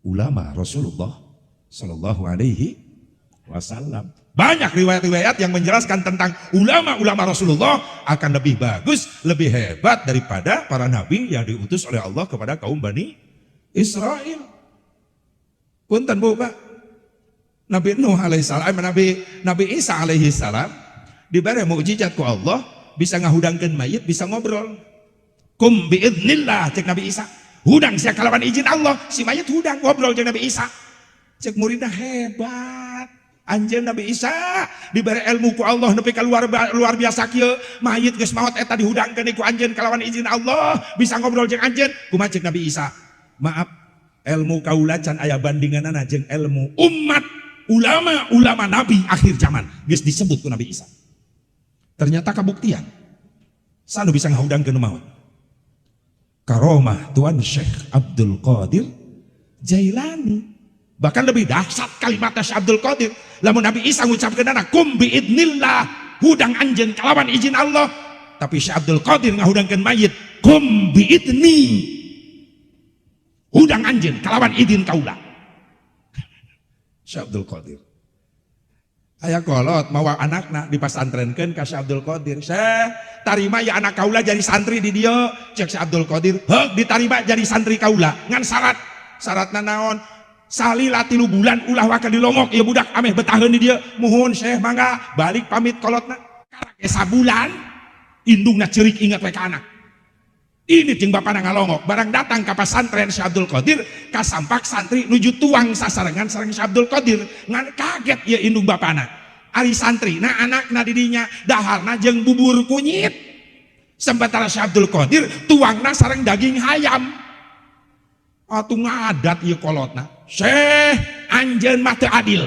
Ulama Rasulullah Sallallahu Alaihi Wasallam. Banyak riwayat-riwayat yang menjelaskan tentang ulama-ulama Rasulullah akan lebih bagus, lebih hebat daripada para nabi yang diutus oleh Allah kepada kaum Bani Israel. Punten Bu, Pak. Nabi Nuh alaihissalam, Nabi Isa alaihi salam diberi mukjizat ku Allah, bisa ngahudangkeun mayit, bisa ngobrol. Qum biidznillah, cek Nabi Isa. Hudang sia kalawan izin Allah, si mayit hudang ngobrol jeung Nabi Isa. Cek muridna, "Hebat. Anjeun Nabi Isa diberi ilmu ku Allah nepi ka luar biasa kieu, mayit geus maot eta dihudangkeun ku anjeun kalawan izin Allah, bisa ngobrol jeung anjeun." Kumaha cek Nabi Isa? "Maaf, ilmu kaula can aya bandinganana jeung ilmu umat ulama-ulama nabi akhir zaman." Geus disebut ku Nabi Isa. Ternyata kabuktian. Sanu bisa ngahudangkeun nu maot. Karomah Tuan Syekh Abdul Qadir Jailani. Bahkan lebih dahsyat kalimat Syekh Abdul Qadir. Lamun Nabi Isa ngucapkeun qum biidnillah, hudang anjeun kalawan izin Allah. Tapi Syekh Abdul Qadir ngahudangkeun mayit, qum biidni. Hudang anjeun kalawan izin kaula. Syekh Abdul Qadir. Aya kolot mawa anakna dipasantrenkeun ka Syekh Abdul Qadir. "Syekh, tarima ya anak kaula jadi santri di dieu." Cek Syekh Abdul Qadir, "Heug, ditarima jadi santri kaula. Ngan syarat." "Syaratna naon?" "Salila 3 bulan ulah waka dilongok ieu budak, ameh betaheun di dieu." "Muhun, Syekh, mangga." Balik pamit kolotna. Karak sabulan indungna ceurik, ingat we ka anak. Ini jeung bapana ngalongok, barang datang ka pasantren Syekh Abdul Qadir, kasampak santri nuju tuang sasarengan sareng Syekh Abdul Qadir. Ngan kaget ya indung bapana. Ari santri na anakna didinya daharna jeung bubur kunyit. Sementara Syekh Abdul Qadir tuangna sareng daging hayam. Atuh ngadat ieu kolotna. "Syekh, anjeun mah teu adil."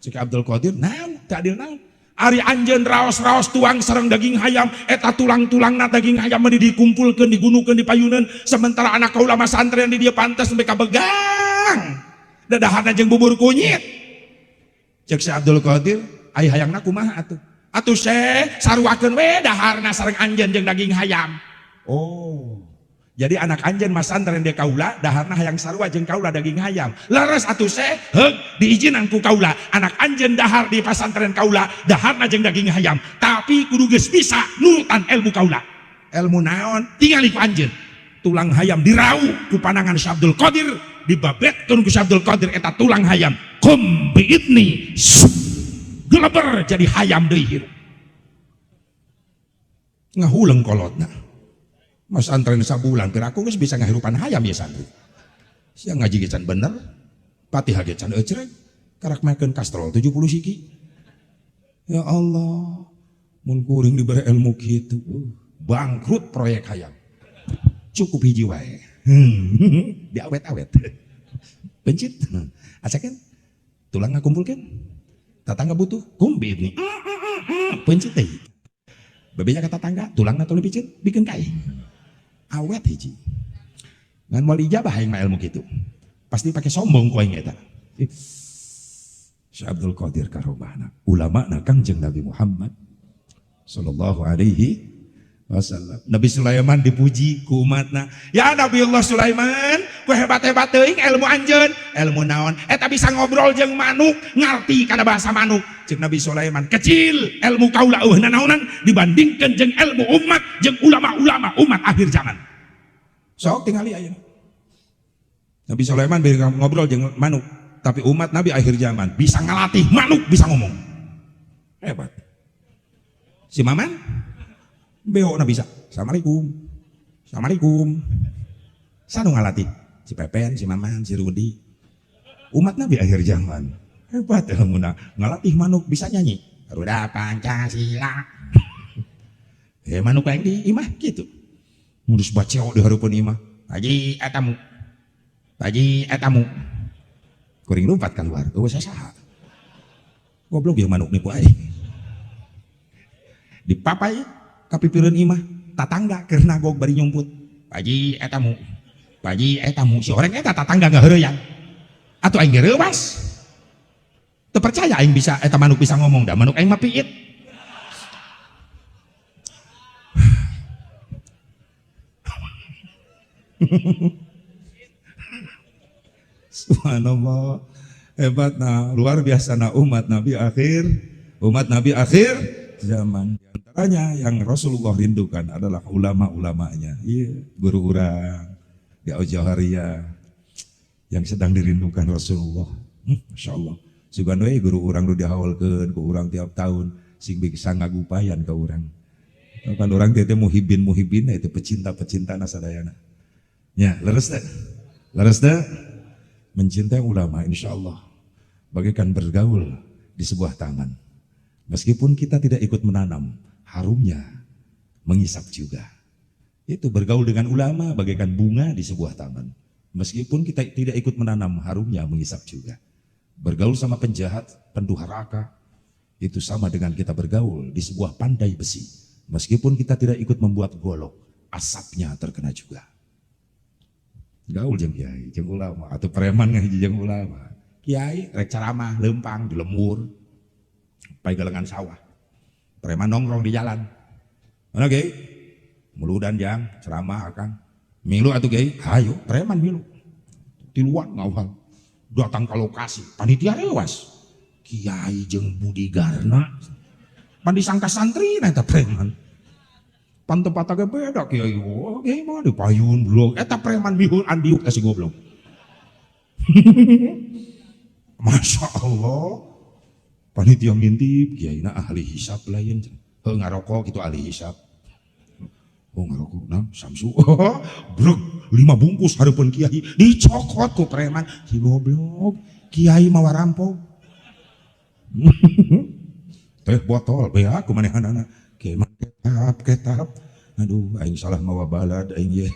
Cek Abdul Qadir, "Naon teu adil, naon?" "Ari anjeun raos-raos tuang sareng daging hayam, eta tulang-tulangna daging hayam mah dikumpulkeun, digunukeun, dipayuneun, sementara anak kaula mah santri di dieu pantes sampai kabegang. Dadaharna jeung bubur kunyit." Cek si Abdul Qadir, "Ai hayangna kumaha atuh?" "Atuh Syekh, saruakeun we daharna sareng anjeun jeung daging hayam." "Oh. Jadi anak anjeun mah santren di kaula, daharna hayang sarua jeung kaula daging hayam. Leres atuh, Syekh, heug, diizinan ku kaula. Anak anjeun dahar di pasantren kaula, daharna jeung daging hayam. Tapi kudu geus bisa nurutan ilmu kaula." "Ilmu naon?" "Tingali ku anjeun." Tulang hayam dirau ku panangan Syekh Abdul Qadir, dibabetkeun ku Syekh Abdul Qadir eta tulang hayam. Qum biidni. Geleber jadi hayam deui hirup. Ngahuleng kolotna. Masantren sabulan, piraku geus bisa ngahirupan hayam ya santri. Sia ngaji ge can bener, Fatihah ge can ecreg, karak makeun kastrol 70 siki. Ya Allah, mun kuring diberi ilmu kitu, bangkrut proyek hayam. Cukup hiji wae. Diawet-awet. Pencit. Acakeun. Tulang ngakumpulkeun. Tetangga butuh, qum biidni. Pencit deui. Bebeja ka tatangga, tulangna tong dipicen, bikeun ka aing. Awet hiji. Ngan moal ijabah aing mah ilmu kitu. Pasti pakai sombong ku aing eta. Syekh Abdul Qadir karomahna, ulama na Kangjeng Nabi Muhammad sallallahu alaihi wasallam. Nabi Sulaiman dipuji ku umatna. "Ya Nabi Allah Sulaiman, ku hebat-hebat teuing ilmu anjeun." "Ilmu naon?" "Eta bisa ngobrol jeung manuk, ngarti kana bahasa manuk." Cek Nabi Sulaiman, "Kecil ilmu kaula, euweuh nanaonan dibandingkeun jeung ilmu umat jeung ulama-ulama umat akhir zaman." Sok tingali ayeuna. Nabi Sulaiman bisa ngobrol jeung manuk, tapi umat Nabi akhir zaman bisa ngelatih manuk bisa ngomong. Hebat. Si Maman beo na bisa. "Assalamualaikum. Assalamualaikum." Sanu ngalatih? Si Pepen, si Maman, si Rudi. Umat Nabi akhir zaman. Hebat ilmuna. Ngelatih manuk bisa nyanyi. Garuda Pancasila. Eh, manuk yang di imah gitu. Ngurus baceo di hareupeun imah. "Haji etamu. Haji etamu." Kuring lompat keluar. Eueuh saha. Goblok ya manuk nipu aing. Dipapai kapipireun imah, tatangga keur nagog bari nyumput. "Haji etamu. Haji etamu." Si orang eta tatangga ngaheureuyang. Atuh aing ge reuwas. Teu percaya aing bisa eta manuk bisa ngomong, da manuk aing mah piit. Subhanallah. Hebat nah, luar biasa nah umat Nabi akhir, umat Nabi akhir zaman. Di antaranya yang Rasulullah rindukan adalah ulama-ulamanya. Iya, guru urang di Al-Jauhariyah yang sedang dirindukan Rasulullah. Masya Allah. Sugan we guru urang nu dihaulkeun ku urang tiap tahun sing bisa ngagupayan ke urang. Kan urang teh muhibin muhibin itu, pecinta-pecinta sadayana. Ya, leres teh. Leres teh mencintai ulama, insya Allah bagaikan bergaul di sebuah taman. Meskipun kita tidak ikut menanam, harumnya mengisap juga. Itu bergaul dengan ulama bagaikan bunga di sebuah taman. Meskipun kita tidak ikut menanam, harumnya mengisap juga. Bergaul sama penjahat, pendurhaka, itu sama dengan kita bergaul di sebuah pandai besi. Meskipun kita tidak ikut membuat golok, asapnya terkena juga. Gaul jeung kiai, jeung ulama, atau preman ngahiji jeung ulama. Kiai rek ceramah lempang di lembur, pai galengan sawah. Preman nongkrong di jalan. Mana, Kiai? Muludan, jang, ceramah akang. Milu atuh, Kiai, hayu, preman milu. Tiluan ngawal. Datang ke lokasi, panitia rewas. Kiai jeung bodyguardna. Pan disangka santri nah eta preman. Pan tempat agak beda kiai. Oh, kiai mah di payun blok. Eta preman mihun andiuk si goblok. Masya Allah. Panitia ngintip, kiai na ahli hisab lain. Heuh, ngarokok gitu ahli hisab. Oh, ngarokok, nah Samsu. Brek, lima bungkus hareupeun kiai dicokot ku preman. Si goblok, kiai mawa rampok. Teh botol, beak ku manehanana. Kiai mah ketap, ketap. Aduh, aing salah mawa balad aing ye.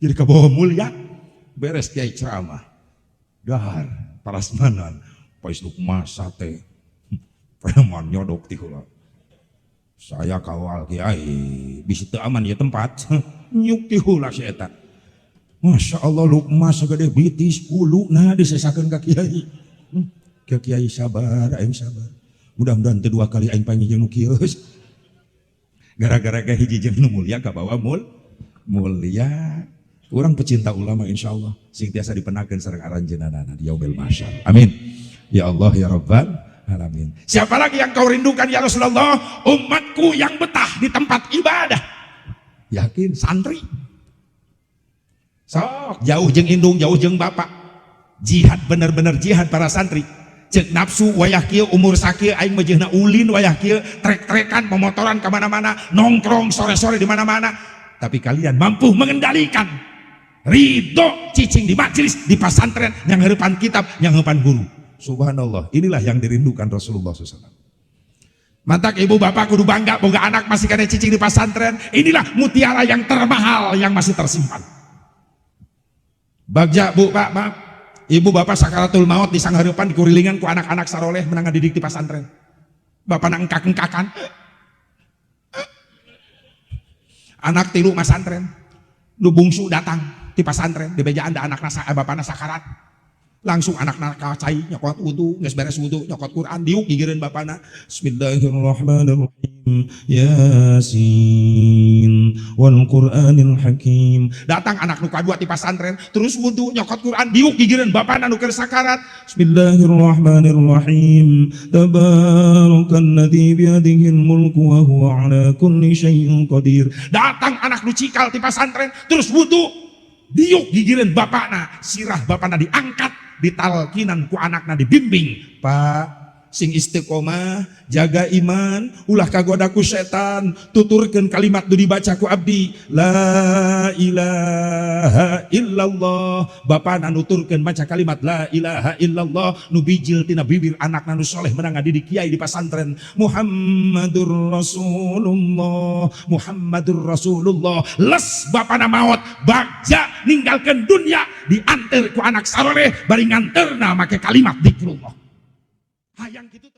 Jadi kabawa mulia. Beres kiai ceramah. Dahar, parasmanan. Pais nuk masa teh. Preman nyodok ti heula. Saya kawal kiai, bisi teu aman ya tempat. Nyuk ti heula si eta. Masya Allah, lukma sagede bitis huluna disesakeun ka kiai. Ka kiai sabar, aing sabar. Mudah-mudahan teu dua kali aing panggih jeung nu kieu. Gara-gara ge hiji jeung nu mulia kabawa mulia. Urang pecinta ulama, insya Allah sing tiasa dipendakeun sareng aranjeunana di yaumil mahsyar. Amin. Ya Allah ya Rabbal alamin. Siapa lagi yang kau rindukan, ya Rasulullah? Umatku yang betah di tempat ibadah. Yakin santri. Sok jauh jeung indung, jauh jeung bapak. Jihad, bener-bener jihad para santri. Cek nafsu wayah kieu, umur sakieu aing mah jeung ulin wayah kieu, trek-trekan, pemotoran kemana-mana, nongkrong sore-sore di mana-mana. Tapi kalian mampu mengendalikan, ridho cicing di majelis, di pasantren, yang harapan kitab, yang harapan guru. Subhanallah, inilah yang dirindukan Rasulullah SAW. Matak ibu bapak kudu bangga boga anak masih keneh cicing di pasantren. Inilah mutiara yang termahal yang masih tersimpan. Bagja, Bu, Pak, maaf. Ibu bapak sakaratul maut di sanghareupan dikurilingan ku anak-anak saroleh menang didik di pasantren. Bapak nangkak-engkakan. Anak tilu masantren. Nu bungsu datang di pasantren, di bejaan da anak nasa, bapakna sakarat. Langsung anak ka cai nyokot wudu, geus beres wudu nyokot Quran, diuk gigireun bapana. Bismillahirrahmanirrahim. Yasin wal Qur'anil Hakim. Datang anak nu kadua ti pasantren, terus wudu nyokot Quran, diuk gigireun bapana nu keur sakarat. Bismillahirrahmanirrahim. Tabarakalladzi biyadihil mulku wa huwa ala kulli syai'in qadir. Datang anak nu cikal ti pasantren, terus wudu, diuk gigireun bapakna, sirah bapakna diangkat, ditalkinan ku anakna, dibimbing. Pak, sing istiqomah, jaga iman, ulah kagoda ku setan, tuturkeun kalimat nu dibaca ku abdi, la ilaha illallah. Bapana nuturkeun maca kalimat la ilaha illallah, nu bijil tina bibir anakna nu soleh menang ngadidik kiai di pasantren, Muhammadur Rasulullah, Muhammadur Rasulullah. Les bapana maot, bagja ninggalkeun dunia, diantar ku anak saroleh bari nganterna make kalimat zikrullah. Hayang kitu.